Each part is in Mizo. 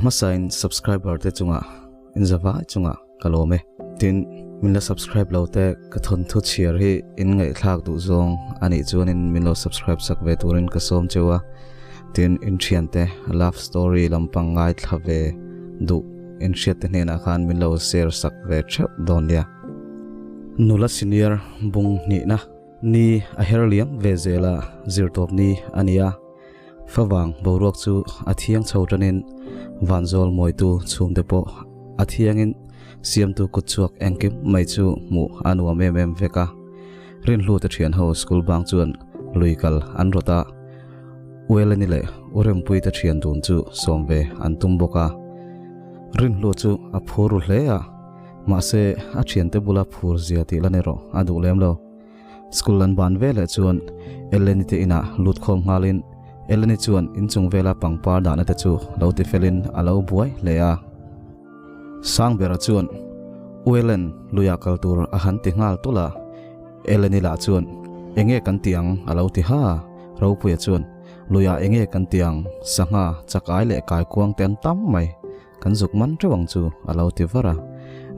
hmasain subscriber te chungah in zavai chungah ka lawm e. Tin, min la subscribe lo te ka thawnthu chhiar hi in ngaihthlak duh zawng a nih chuanin min lo subscribe sak ve turin ka sawm cheu a. Tin, in thiante love story lampang ngaithla ve duh in hriatte hnenah khan min lo share sak ve theuh dawn nia. Nula senior bung hnihna ni a her liam ve zel a, zirtawp ni a ni a. Favang boruak chu a thiang chho tanin vanzawl mawitu chhungte pawh a thiangin siamtu kutchhuak engkim mai chu hmuh a nuam em em vek a. Rinhlute thian ho school bang chuan lui kal an rawt a, Ueleni leh Urempuite thian dun chu sawm ve an tum bawk a. Rinhlu chu a phur ru hle a, mahse a thiante bula phur zia tih lan erawh a duh lem lo. School an ban ve leh chuan Eleni te inah lut khawm nghalin Eleni chuan inchung vela pangpar dahna te chu lo ti felin a lo buai hle a. Sangbera chuan U Ellen luiah kal tur a han ti nghal tulh a, Eleni lah chuan Enge kan ti ang a lo ti ha a, Ropuia chuan Luiah enge kan ti ang, sangha, chakai leh kaikuang te an tam mai. Kan zuk man teuh ang chu a lo ti var a,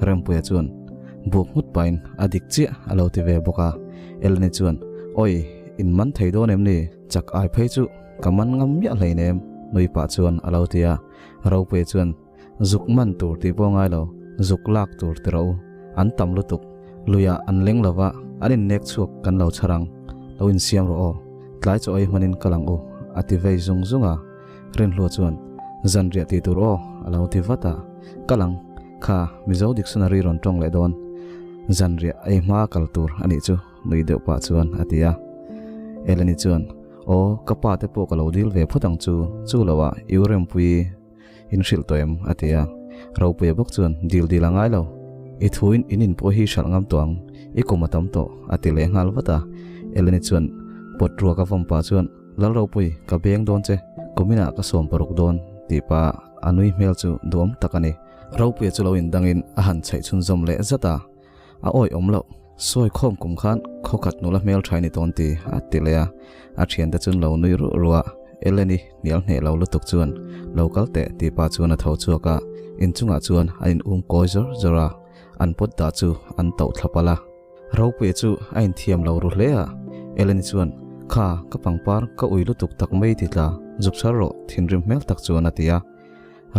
Rempuia chuan buk nghut pahin a dik chiah a lo ti ve bawk a, Eleni chuan Awi, in man thei dawn em ni? Chak ai phei chu ka man ngam miah hleinem nui pah chuan a lo ti a, Ropuia chuan Zuk man tur tih pawh ngai lo, zuk lak tur ti rawh u, an tam lutuk, luiah an leng lo va, an innek chhuak kan lo chhar ang, lo insiam rawh aw, tlai chaw ei hmanin kal ang u a ti vei zung zung a. Rinhlua chuan, Zanriah tih tur aw, a lo ti vat a. Kal ang, kha Mizo dictionary rawn tawng leh dawn. Zanriah ei hma kal tur a nih chu, nui deuh pah chuan a ti a. Eleni chuan, Aw, ka pa te pawh ka lo dil ve phawt ang chu, chu lo ah i u Rempuii in hrilh tawh em? a ti a. Ropuia bawk chuan, Dil dil a ngai lo, i thuin in in pawh hi hralh ngam tawh ang, i kum a tam tawh, a ti leh nghal vat a. Eleni chuan pawt ruak a vawm pah chuan, Lalropui, ka beng dawn che, kuminah ka 60 dawn, tih pa a nui hmel chu duhawm tak a ni. Ropuia chu lo indangin a han chhaih chhunzawm leh zat a, a awih awm loh. Sawi khawm kum khan khawkhat nula hmel tha i ni tawn ti a ti leh a, a thiante chuan lo nui ruh ruh a, Ellen-i hnial hneh lo lutuk chuan lo kal teh tih pa chuan a tho chhuak a, inchungah chuan an in um kawi zawr zawr a, an pawt dah chu an tauh thla palh a. Ropuia chu a inthiam lo ru hle a, Eleni chuan, Kha, ka pangpar ka ui lutuk tak mai ti tla, zuk chhar rawh, thinrim hmel tak chuan a ti a.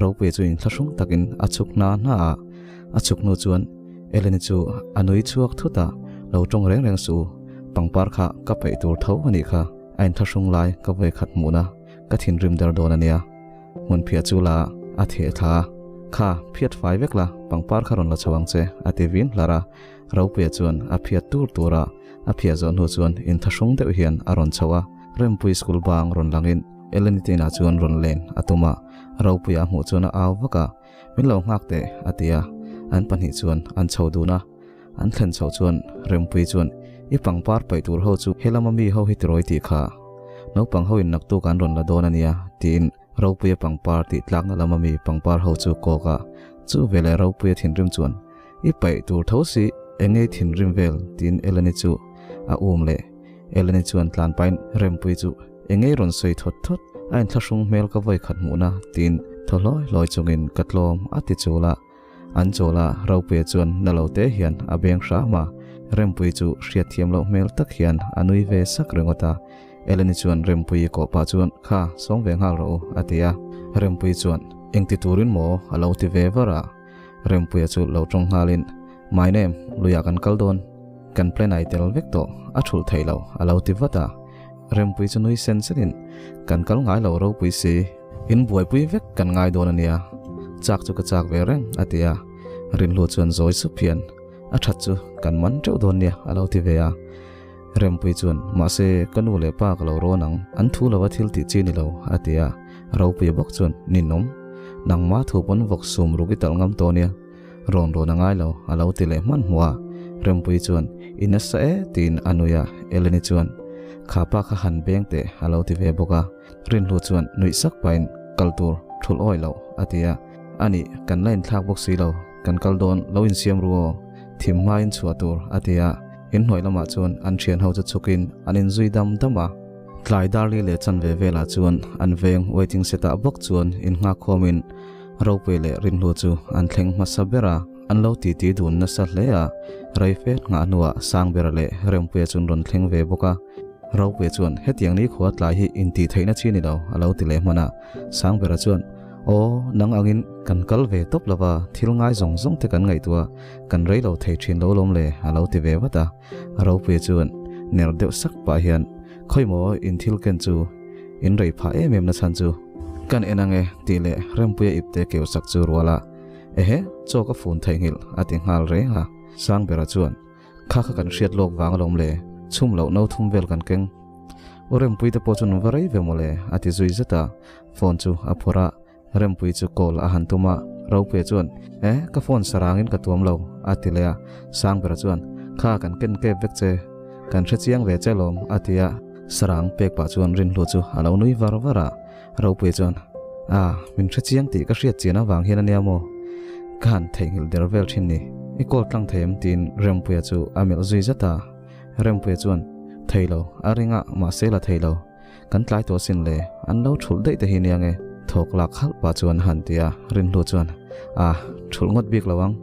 Ropuia chu inthlahrung takin a chhuk hna hna a, a chhuk hnu chuan Eleni chu a nui chhuak thut a, Lo tawng reng reng suh u, pangpar kha ka peih tur tho a nih kha, a inthlahrung lai ka vawikhat hmuhna ka thinrim der dawn a nia. Hmunphiah chu la a theh thla a, Kha, phiat fai vek la, pangpar kha rawn la chho ang che, a ti vin hlar a. Ropuia chuan a phiat tur tur a, a phiah zawh hnu chuan inthahrung deuh hian a rawn chho a, Rempuii school bang rawn langin Eleni te inah chuan rawn len a tum a, Ropuia a hmuh chuan a au vak a, Min lo nghak teh a ti a, an pahnih chuan an chho dun a, an thlen chhoh chuan Rempuii chuan I pangpar paih tur ho chu helama mi ho hi tirawi tih kha naupang ho in naktuk an rawn la dawn a nia tiin Ropuia pangpar tih tlakna lama mi pangpar ho chu kawk a, chu veleh Ropuia thinrim chuan I paih tur tho si, eng ngei thinrim vel tiin Eleni chu a um leh. Eleni chuan tlan pahin Rempuii chu eng ngei rawn sawi thawt thawt, a inthlahrung hmel ka vawi khat hmuhna tiin thaw hlawi hlawi chungin ka tlawm a ti chul a. An chawl a, Ropuia chuan na lo te hian a beng hram a, Rempuii chu hriatthiam loh hmel tak hian a nui ve sak ringawt a. Eleni chuan Rempuii kawh pah chuan Kha, sawm ve nghal rawh u a ti a. Rempuii chuan Engti turin maw? a lo ti ve var a. Rempuia chu lo tawng nghalin, My name, luiah kan kal dawn. Kan plan ai tel vek tawh, a thulh theih loh, a lo ti vat a. Rempui chu nui sen senin, Kan kal ngai lo ropui si, in buaipui vek kan ngai dawn a nia. Chak chu ka chak ve reng, a ti a. Rinhlu chuan zawi sup hian, A that chu kan man teuh dawn nia, a lo ti ve a. Rempui chuan, Mahse, ka nu leh pa ka lo rawn ang, an thu lova thil tih chi ni lo, a ti a. Ropuia bawk chuan, Ninawm, nangma thu pawn vawk sum ruk i talh ngam tawh nia, rawn rawn a ngai lo, a lo ti leh hmanhmawh a. Rempui chuan, I nasa e, tiin a nui a. Eleni chuan, Kha pa kha han beng teh, a lo ti ve bawk a. Rinhlu chuan nuih sak pahin, Kal tur, thulh awi loh, a ti a. Anih, kan la inthlak bawk si lo, kan kal dawn, lo insiam ru aw, thim hmain chhuah tur, a ti a. Inhnuai lamah chuan an thian ho chu chhukin an inzui dam dam a. Tlai darli leh chanve velah chuan an veng waiting set ah bawk chuan innghak khawmin Ropui leh Rinhlu chu an thleng hmasa ber a, an lo titi dun nasa hle a. Rei fet nghah hnuah Sangbera leh Rempuia chu an rawn thleng ve bawk a. Ropuia chuan, Hetiang ni khua tlai hi intih theihna chi ni lo, a lo ti leh hman a. Sangbera chuan, Aw, nang angin kan kal ve tawp lo va, thil ngai zawng zawng te kan ngaihtuah, kan rei lo thei thin lo lawm le, a lo ti ve vat a. Ropuia chuan ner deuh sak pah hian, Khawi maw in thil ken chu in rei phah em em na chhan chu kan en ange tih leh Rempuia ipte keu sak chu rual a, Ehe, chaw ka fun theihnghilh a ti nghal reng a. Sangbera chuan, Kha kha kan hriat lawk vang alawm le, chhum loh no thum vel kan keng. U Rempui te pawh chu an va rei ve mawle a ti zui zet a, phone chu a phawrh a, Rempui chu call a han tum a, Ropuia chuan, Eh, ka phone sarangin ka tuam lo, a ti leh a. Sangbera chuan, Kha kan ken kep vek che, kan hre chiang ve che lawm, a ti a. Sarang pek pah chuan Rinhlu chu a lo nui var var a. Ropuia chuan, Ah, min hre chiang tih ka hriat chian avang hian a nia maw? Ka han theihnghilh der vel thin ni. I call tlang thei em? tiin Rempuia chu a melh zui zat a. Rempuia chuan, Thei lo, a ring a, mahse la thei lo. Kan tlai tawh sin le, an lo thulh daih te hi nia nge? Thawk lak khalh pah chuan a han ti a, Rinhlu chuan, Ah, thulh ngawt bik lo ang.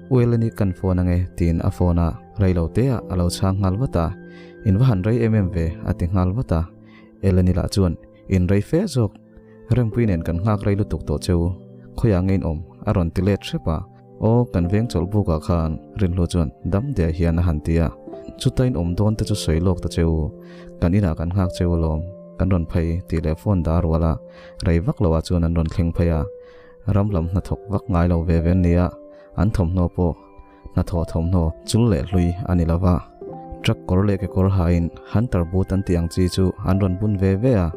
Ueleni kan phone ange tiin a phone a, rei lo te ah a lo chhang nghal vat a, In va han rei em em ve a ti nghal vat a. Eleni lah chuan, In rei fe zawk, Rempui nen kan nghak rei lutuk tawh che u, khawiah nge in awm? a rawn ti let hrep a. Aw, kan veng chawlh bukah khan Rinhlu chuan dam deh hian a han ti a. Chuta in awm dawn te chu sawi lawk ta che u, kan inah kan nghak che u lawm, kan rawn phei tih leh phone dah a rual a, rei vak loah chuan an rawn thleng phei a. Ram lam hnathawk vak ngai lo ve ve an ni a, an thawmhnaw pawh hnathawh thawmhnaw chul leh hlui a ni lo va. Truck kawr leh kekawr hain Hunter boot an tih ang chi chu an rawn bun ve ve a,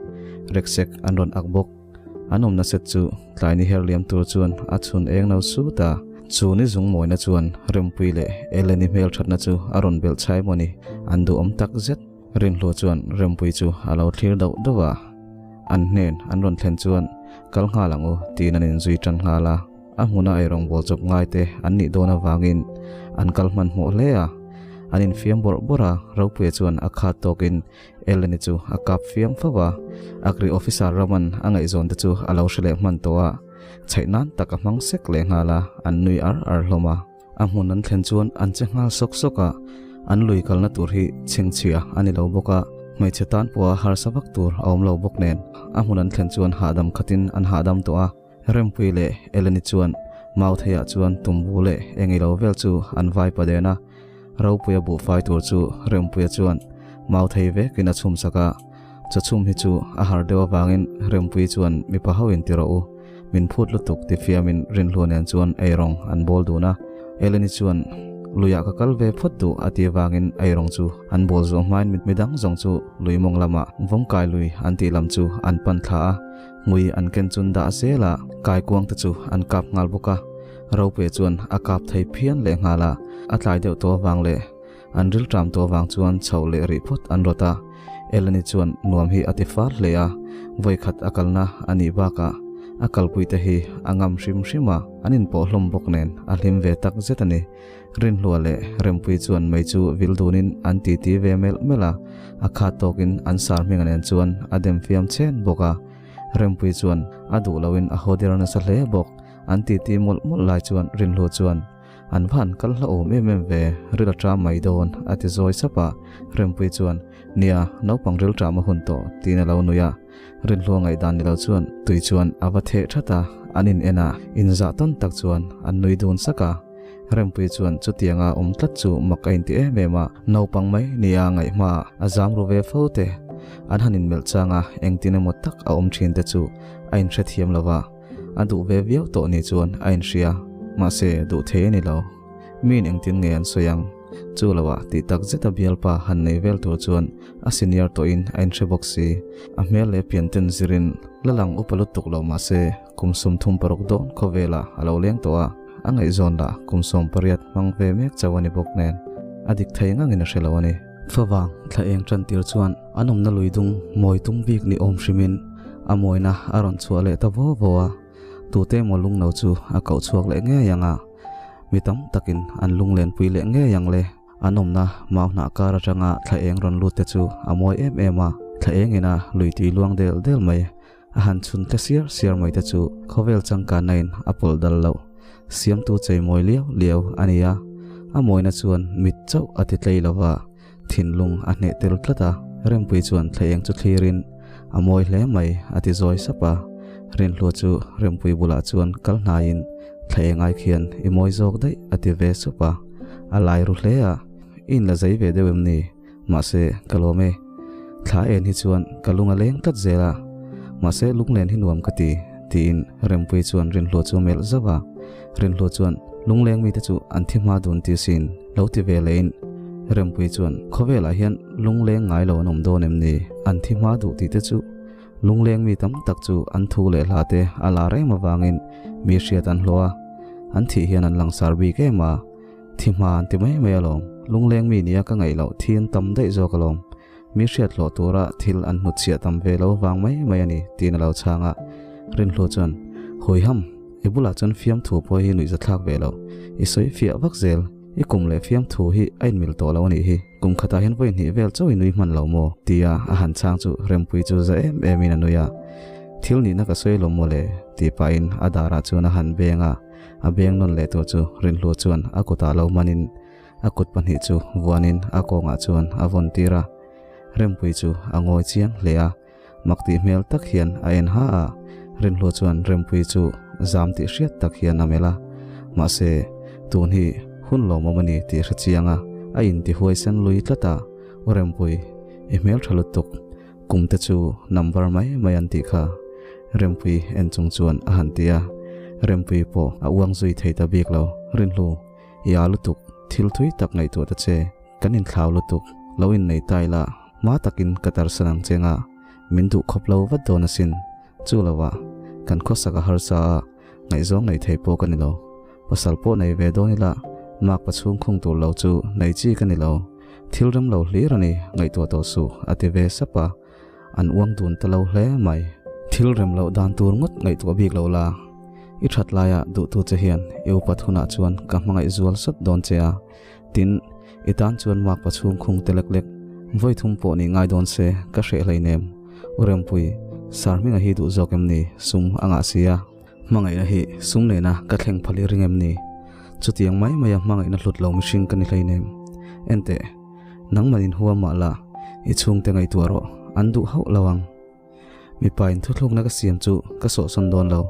reksek an rawn ak bawk. An awmna set chu tlai ni her liam tur chuan a chhun eng no sut a, chu ni zung mawina chuan Rempui leh Eleni hmel thatna chu a rawn belh chhai maw ni, an duhawm tak zet. Rinhlua chuan Rempui chu a lo thlir dauh dauh a, an hnen an rawn thlen chuan kal nghal ang u tiin an inzui tan nghal a, a hmuna eirawngbawl chawp ngai te an nih dawn avangin an kal hmanhmawh hle a, an infiam bawrh bawrh a, Ropuia chuan a khat tawkin Eleni chu a kap fiam fo a, Agri Officer Raman a ngaihzawn te chu a lo hre leh hman tawh a, chhaih nan tak a hmang sek leh nghal a, an nui ar ar hlawm a. A hmun an thlen chuan an che nghal sawk sawk a, an lui kalna tur hi chhengchhia a ni lo bawk a, hmeichhe tan pawha harsa vak tur a awm lo bawk nen, a hmun an thlen chuan hahdam khatin an hahdam tawh a. Rempui leh Eleni chuan Mautheiah chuan tumbu leh engilo vel chu an vai pa den a, Ropuia buhfai tur chu Rempuia chuan Mauthei vekin a chhum sak a, chaw chhum hi chu a har deuh avangin Rempuii chuan mipa ho in ti rawh u, min phut lutuk ti fiamin Rinhlua nen chuan eirawng an bawl dun a, Eleni chuan luiah ka kal ve phawt duh a ti avangin eirawng chu an bawl zuah hmain midang zawng chu lui mawng lamah vawmkai lui an tih lam chu an pan thla a. Hmui an ken chun dah zel a, kaikuang te chu an kap nghal bawk a. Rope chuan a kap thei phian leh nghal a, a tlai deuh tawh avang leh an rilṭam tawh avang chuan chhoh leh rih phawt an rawt a. Eleni chuan nuam hi a ti far hle a, vawikhat a kalna a nih bakah a kalpui te hi a ngam hrim hrim a, an inpawh hlawm bawk nen a hlim ve tak zet a ni. Rinhlua leh Rempui chuan mei chu vil dunin an titi ve melh melh a, a khat tawkin an sar hminga nen chuan a dem fiam chhen bawk a. Rempui chuan a duh loin a haw der nasa hle bawk. An titi mawlh mawlh lai chuan Rinhlua chuan, An va han kal hlauhawm em em ve, ril a ṭam mai dawn, a ti zawi sap a. Rempui chuan, Nia, naupang ril ṭam a hun tawh, tiin a lo nui a. Rinhlua ngaihdan ni lo chuan tui chuan a va theh that a, an in en a, inzah tawn tak chuan an nui dun sak a. Rempui chuan chutianga awm tlat chu mak a inti em em a, naupang mai nia ngaihma a zam ru ve fo te. An han inmelh chang a, engtin emaw tak a awm thin te chu a inhrethiam lo va, a duh ve viau tawh ni chuan a inhria, mahse duh thei a ni lo. Miin engtin nge an sawi ang? Chu lo ah tih tak zeta bialpa han nei vel tur chuan a senior tawhin a inhre bawk si. A hmel leh pianten zirin la lang upa lutuk lo mahse kum 36 dawn khawvelah a lo leng tawh a, a ngaihzawn lah kum 18 hmang ve mek chauh a ni bawk nen a dik thei ngangin a hre lo a ni. Favang thla eng tan tir chuan an awmna lui dung mawi tum bik ni awm hrimin a mawina a rawn chhuah leh ta vaw vaw a. Tute emaw lungno chu a koh chhuak leh ngei ang a, mi tam takin an lunglenpui leh ngei ang le. An awmna mau hnah kar atanga thla eng rawn lut te chu a mawi em em a, thla eng ina lui tui luang del del mai. A han chhun tle siar siar mai te chu khawvel changkanna in a pawlh dal loh. Siamtu chei mawi liau liau a ni a, a mawina chuan mit chauh a ti tlei lo va, thinlung a hneh tel tlat a. Rempui chuan thlaeng chu thlirin, A mawi hle mai, a ti zawi sap a. Rinhlua chu Rempui bulah chuan kal hnaiin, Thlaeng ai khian i mawi zawk daih, a ti ve sup a. A lai ru hle a, I inla zei ve deuh em ni? Mahse, ka lawm e. Thla en hi chuan ka lung a leng tlat zel a. Mahse, lunglen hi nuam ka ti, tiin Rempuii chuan Rinhlua chu a melh zauh a. Rinhlua chuan, Lungleng mite chu an thi hma dun ti sin, lo ti ve lehin. Rempuii chuan, Khawvelah hian lungleng ngai lo an awm dawn em ni? An thi hma duh tih te chu lungleng mi tam tak chu an thu leh hla te a la reng avangin mi hriat an hlawh a, an thih hian an langsar bik em a. Thi hma an ti mai mai alawm. Lungleng mi nia ka ngaih loh thi an tam daih zawk alawm. Mi hriat hlawh tura thil an hnutchhiah tam ve lo vang mai mai a ni, tiin a lo chhang a. Rinhlu chuan, Huiham, i bulah chuan fiamthu pawh hi nuihzathlak ve lo. I sawi fiah vak zel. I kum leh fiamthu hi a inmil tawh lo a nih hi. Kum khatah hian vawi hnih vel chauh i nui hman lo maw? tia a han chhang chu Rempui chu za em emin a nui a. Thil nihna ka sawi lo maw le? tih pahin a darah chuan a han beng a. A beng nawn leh tur chu Rinhlua chuan a kutah lo manin a kut pahnih chu vuanin a kawngah chuan a vawn tir a. Rempui chu a ngawi chiang hle a, mak tih hmel tak hian a en ha a. Rinhlua chuan Rempui chu zam tih hriat tak hian a melh a, mahse tun hi hun lawmawm a ni tih hre chiang a, a inti huaisen lui tlat a, U Rempui, i hmel tha lutuk. Kum te chu number mai mai an tih kha Rempui en chung chuan a han ti a, Rempui pawh a uang zui thei ta bik lo. Rinhlu, i a lutuk, thil thui tak ngaihtuah ta che, kan inthlau lutuk, lo innei ta ila, hma takin ka tarsan ang che nga, min duh khawp lo vat dawn asin, chu lovah kan khawsak a harsa a, ngaihzawng nei thei pawh ka ni lo. Pasal pawh nei ve dawn ila, mak pa chhung khung tur lo chu nei chi ka ni lo. Thil rem lo hlir a ni, ngaihtuah tawh suh, a ti ve sap a. An uang dun ta lo hle mai. Thil rem loh dan tur ngawt ngaihtuah bik lo la. I that laia duhtu che hian i upat hunah chuan ka hmangaih zual sawt dawn che a. Tin, i tan chuan mak pa chhung khung te lek lek vawi thum pawh nih ngai dawn se ka hreh hleinem. U Rempui, Sir Hminga hi duh zawk em ni? Sum a ngah si a. Hmangaihna hi sum nena ka thleng phal i ring em ni? Chutiang mai maia hmangaihna hlut lo mihring ka ni hleinem. Enteh, nangman in hua mah la, i chhungte ngaihtuah rawh, an duh hauh lo ang. Mipa in thuthlukna ka siam chu ka sawhsawn dawn lo,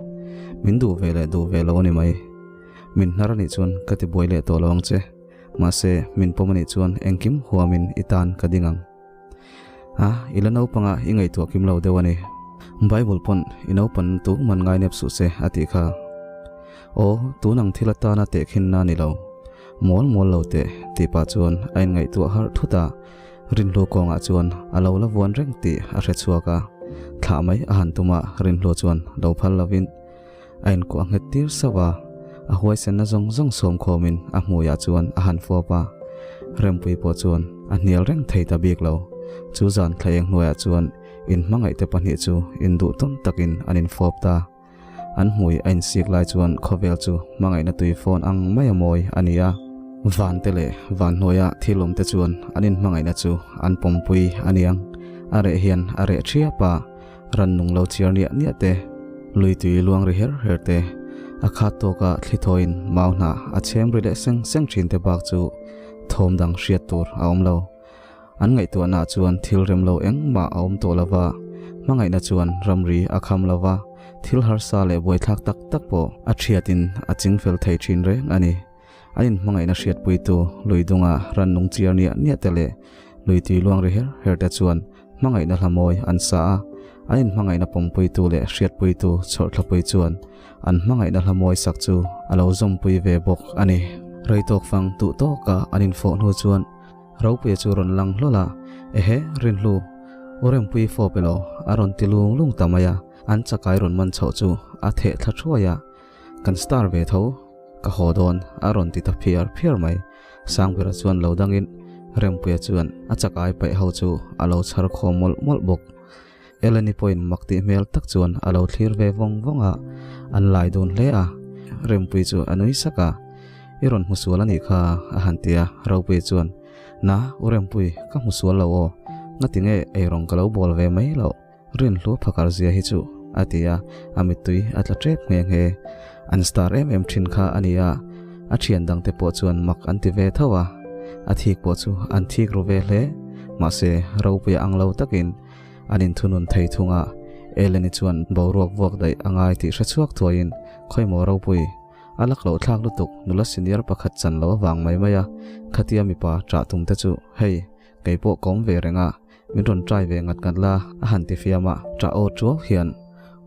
min duh ve leh duh ve lo a ni mai. Min hnar a nih chuan ka ti buai leh tawh lo ang che, mahse min pawm a nih chuan engkim huamin i tan ka ding ang. A, i la naupanga i ngaihtuah kim lo deuh a ni. Bible pawn i naupan tu man ngai nep suh se a tih kha. Aw, tun ang thil atana tehkhinna a ni lo. Mawl mawl lo teh, tih pah chuan a inngaihtuah harh thut a. Rinhlu kawngah chuan a lo la vuan reng tih a hre chhuak a. Thlah mai a han tum a, Rinhlu chuan lo phal lovin a inkuah nghet tir sauh a, a huaisenna zawng zawng sawm khawmin a hmuiah chuan a han fawp a. Rempui pawh chuan a hnial reng thei ta bik lo. Chu zan thla eng hnuaiah chuan inhmangaihte pahnih chu induh tawn takin an infawp ta. An hmui a insik lai chuan khawvel chu hmangaihna tui fawn ang mai a mawi a ni a. Vante leh van hnuaia thil awmte chuan an inhmangaihna chu an pawmpui a niang. A reh hian a reh ṭhiap a. Rannung lo chiar niah niah te, lui tui luang ri her her te, a khat tawka thli thawiin mau hnah a chhem ri leh seng seng thin te bak chu thawm dang hriat tur a awm lo. An ngaihtuahnaah chuan thil rem lo engmah a awm tawh lo va, hmangaihna chuan ramri a kham lo va, thil harsa leh buaithlak tak tak pawh a thiatin a chingfel thei thin reng a ni. An inhmangaihna hriatpuitu lui dunga rannung chiar niah niah te leh lui tui luang ri her her te chuan hmangaihna hla mawi an sa a, an inhmangaihna pawmpuitu leh hriatpuitu chhawrthlapui chuan an hmangaihna hla mawi sak chu a lo zawmpui ve bawk a ni. Rei tawk fang duh tawka an infawh hnu chuan Ropuia chu rawn lang hlawl a, Ehe, Rinhlu, u Rempui fawp elaw? a rawn ti lung lung ta mai a, an chakai rawn man chhoh chu a theh thla thuai a, Kan star ve tho, ka haw dawn a rawn ti ta phiar phiar mai. Sangbera chuan lo dangin Rempuia chuan a chak ai paih ho chu a lo chhar khawm mawlh mawlh bawk. Eleni pawhin mak tih hmel tak chuan a lo thlir ve vawng vawng a, an lai dun hle a. Rempuii chu a nui sak a, I rawn hmu sual a nih kha a han ti a, Ropuii chuan, Na, U Rempui, ka hmu sual lo aw, ngatinge eirawng ka lo bawl ve mai loh? Rinhlua phakar zia hi chu. a ti a, a mittui a tla tep nghe nghe. An star em em thin kha a ni a, a thian dangte pawh chuan mak an ti ve tho a, a thik pawh chu an thik ru ve hle. Mahse, ropuia ang lo takin an inthunun thei thung a, Eleni chuan boruak vuak daih a ngai tih hre chhuak thuaiin, Khawimaw ropui, a lak loh thlak lutuk nula senior pakhat chan lo avang mai mai a, khatia mipa ṭah tum te chu hei, kei pawh ka awm ve reng a, min rawn try ve ngat ngat la a han ti fiam a, ṭah aw ṭuau hian,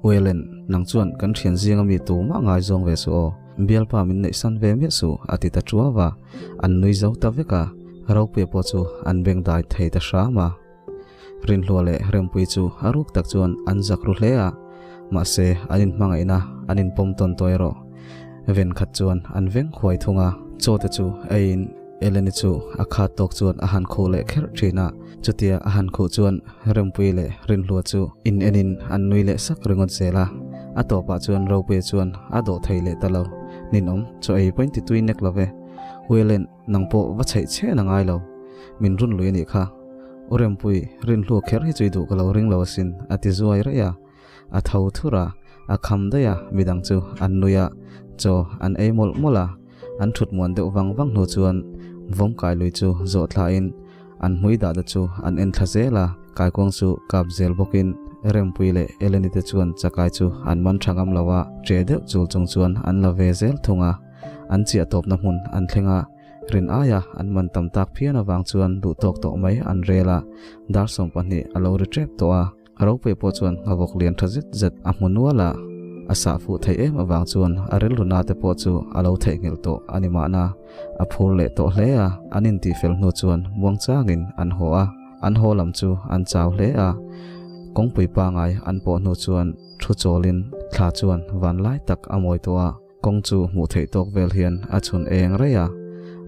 Uelen, nang chuan kan ṭhian zinga mi tumah ngaizawng ve suh aw, bialpa min neihsan ve miah suh a ti ta ṭuau a, an nui zo ta vek a, Ropuia pawh chu an bengdai thei ta hram a. Rinhlua leh Rempui chu a ruk tak chuan an zak ru hle a, mahse an inhmangaihna an inpawm tawn tawh erawh ven khat chuan an veng huai thung a. Chaw te chu eiin Eleni chu a khat tawk chuan a han khuh leh kherh thin a, chutia a han khuh chuan Rempui leh Rinhlua chu in enin an nui leh sak ringawt zel a. A tawpah chuan Ropuia chuan a dawh thei leh ta lo, Ninawm, chaw ei pawhin ti tui nek lo ve. U Elen, nang pawh va chheih chhen a ngai lo, min run lui a nih kha. U Rempui, rinhlu kher hi chu i duh ka lo ring lo asin, a ti zuai raih a. A tho thur a, a kham daih a, midang chu an nui a, chaw an ei mawlh mawlh a. An thut muan deuh vang vang hnu chuan vawm kai lui chu zawh thlain an hmui dah te chu an en thla zel a, kaikuang chu kap zel bawkin Rempui leh Eleni te chuan chakai chu an man tha ngam lo a, ṭe deuh chul chung chuan an la ve zel thung a. An chiah tawpna hmun an thleng a. Rin aia an man tam tak phian avang chuan duh tawk tawh mai an rel a, dar 20 a lo ri tep tawh a. A ropui pawh chuan nghavawk lian tha zet zet a hmu nual a, a sah fuh theih em avang chuan a rilru na te pawh chu a lo theihnghilh tawh a ni mahna, a phur leh tawh hle a. An intihfel hnu chuan muangchangin an haw a, an haw lam chu an chau hle a, kawngpui pangai an pawh hnu chuan thu chawlin thla chuan vanlai tak a mawi tawh a. Kawng chu hmuh theih tawk vel hian a chhun eng rei a,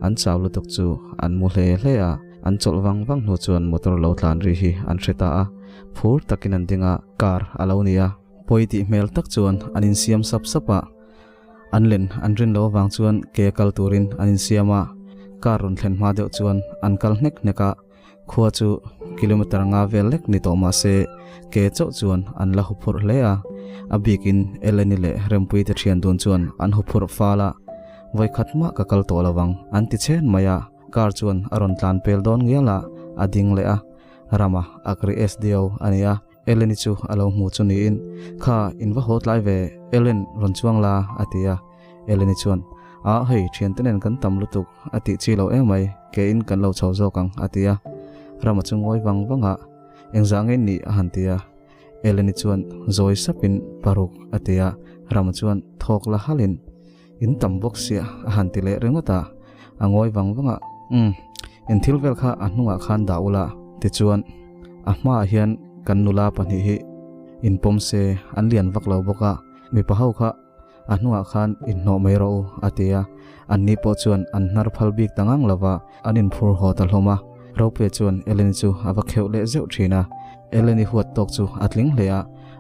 an chau lutuk chu an mu hle hle a, an chawlh vang vang hnu chuan motor lo tlan ri hi an hre ta a, phur takin an ding a, car a lo ni a. Pawi tih hmel tak chuan an insiam sap sap a, an len an rin lo avang chuan ke kal turin an insiam a, car rawn thlen hma deuh chuan an kal hnek hnek a. Khua chu kilometer nga vel lek ni tawh mahse ke chauh chuan an la huphurh hle a, a bikin Eleni leh Rempuii te thian dun chuan an huphurh fal a, Vawikhat mah ka kal tawh lo ang an ti chen mai a, car chuan a rawn tlan pel dawn ngial a, a ding leh a, Rama Agri SDO a ni a, Eleni chu a lo hmu chu niin, Kha, in va haw tlai ve, Ellen rawn chuang la a ti a. Eleni chuan, Ah hei, thiante nen kan tam lutuk a tih chi lo em mai, kein kan lo chho zawk ang a ti a. Rama chu ngawi vang vang a, Engzah nge nih a han ti a. Eleni chuan zawi sapin paruk a ti a, Rama chuan thawk la halin, In tam bawk sia a han ti leh ringawt a. A ngawi vang vang a, Umm, in thil vel kha a hnungah khan dah ula tichuan a hmaah hian kan nula pahnih hi inpawm se an lian vak lo bawk a, mipa ho kha A hnungah khan inhnawh mai rawh u, a ti a. Anni pawh chuan an hnar phal bik ta ngang lo va, an inphur haw ta hlawm a. Ropuia chuan Eleni chu a va kheuh leh zeuh thin a. Eleni huat tawk chu a tling hle a,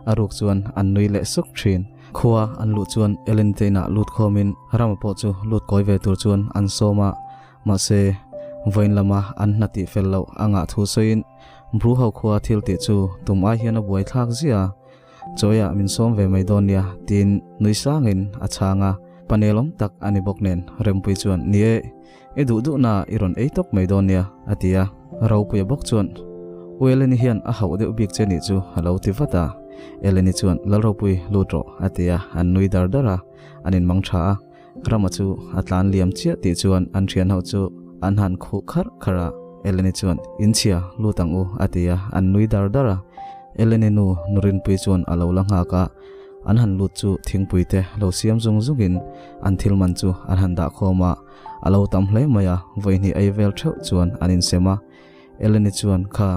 a ruk chuan an nui leh suk thin. Khua an luh chuan Eleni te inah lut khawmin Rama pawh chu lut kawi ve tur chuan an sawm a. Mahse, vawiin lama an hna tih fel loh a ngah thu sawiin Bru ho khua thil tih chu tum ai hian a buaithlak ziah a. Chawiah min sawm ve mai dawn nia tiin nui sangin a chhang a, panel awm tak a ni bawk nen Rempuii chuan ni e, i duh duhna i rawn ei tawp mai dawn nia a ti a. Ropuia bawk chuan U Eleni hian a hauh deuh bik che nih chu a lo ti vat a, Eleni chuan Lalropui lut rawh a ti a, an nui dar dar a, an inmang tha a. Rama chu a tlan liam chiah tih chuan an thian ho chu an han khuh kharh kharh a, Eleni chuan Inchhia lut ang u a ti a, an nui dar dar a. Eleni nu Nurinpui chuan a lo la nghak a, an han lut chu thingpui te lo siam zung zungin an thil man chu an han dah khawm a, a lo tam hle mai a, vawihnih ei vel theuh chuan an insem a. Eleni chuan Kha.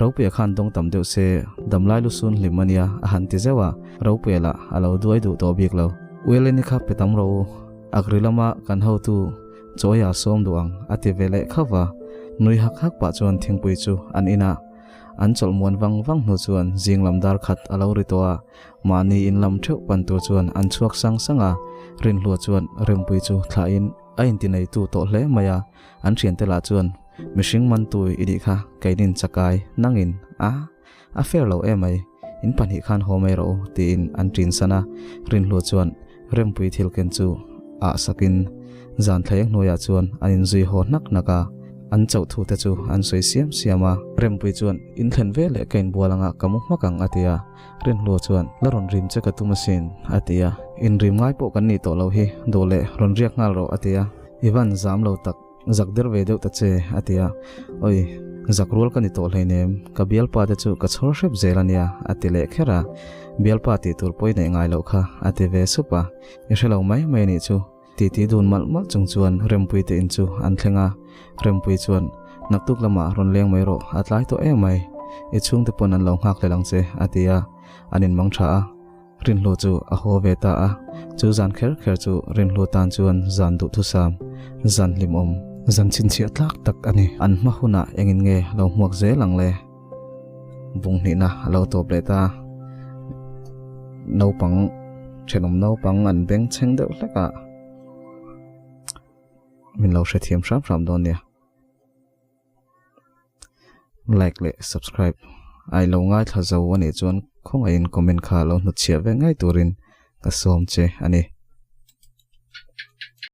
Ropuia khan dawng tam deuh se, damlai lu sun hlim a nia, a han ti zeuh a, Ropuia lah a lo duai duh tawh bik lo. Ueleni kha pe tam rawh u, Agri lama kan hotu Chawia sawm duh ang, a ti ve leh khauh va. Nui hak hak pah chuan thingpui chu an in a, an chawlh muan vang vang hnu chuan zing lam dar khat a lo ri tawh a, mahni in lam theuh pan tur chuan an chhuak sang sang a, Rinhlua chuan Rempui chu thlahin a intineitu tawh hle mai a, an thiante lah chuan Mihring man tui i nih kha, keinin chakai, nangin, a, a fair lo emai. In pahnih khan haw mai rawh u, tiin an ṭin san a. Rinhlua chuan Rempui thil ken chu ah sakin zan thleng hnuaiah chuan an inzui haw hnak hnak a, an chauh thu te chu an sawi siam siam a. Rempui chuan, In thlen ve leh ka inbual anga ka mu hmak ang, a ti a. Rinhlua chuan, La rawn rim che ka tum asin, a ti a. Inrim ngai pawh kan nih tawh lo hi, duh leh rawn riak nghal rawh, a ti a. I van zam lo tak. Zak der ve deuh ta che, a ti a. Oi, zak rual ka ni tawh hleinem, ka bialpa te chu ka chhawr hrep zel a nia, a ti leh kher a. Bialpa tih tur pawh i neih ngai loh kha, a ti ve sup a. I hre lo mai mai a nih chu. Titi dun malh malh chung chuan Rempui te in chu an thleng a. Rempui chuan, Naktuk lamah rawn leng mai rawh, a tlai tawh em mai. I chhungte pawn an lo nghak hlel ang che, a ti a. An inmang tha a. Rinhlu chu a haw ve ta a, chu zan kher kher chu Rinhlu tan chuan zan duhthusam, zan hlimawm, zan chhinchhiah tlak tak a ni. An hma hunah engin nge lo hmuak zel ang le? Bung hnihna a lo tawp leh ta. Naupang, thenawm naupang an beng chheng deuh hlek a, min lo hrethiam hram hram dawn nia. Like leh subscribe a ilo ngaithla zo anih chuan khawngaihin comment kha lo hnutchhiah ve ngai turin ka sawm che a ni.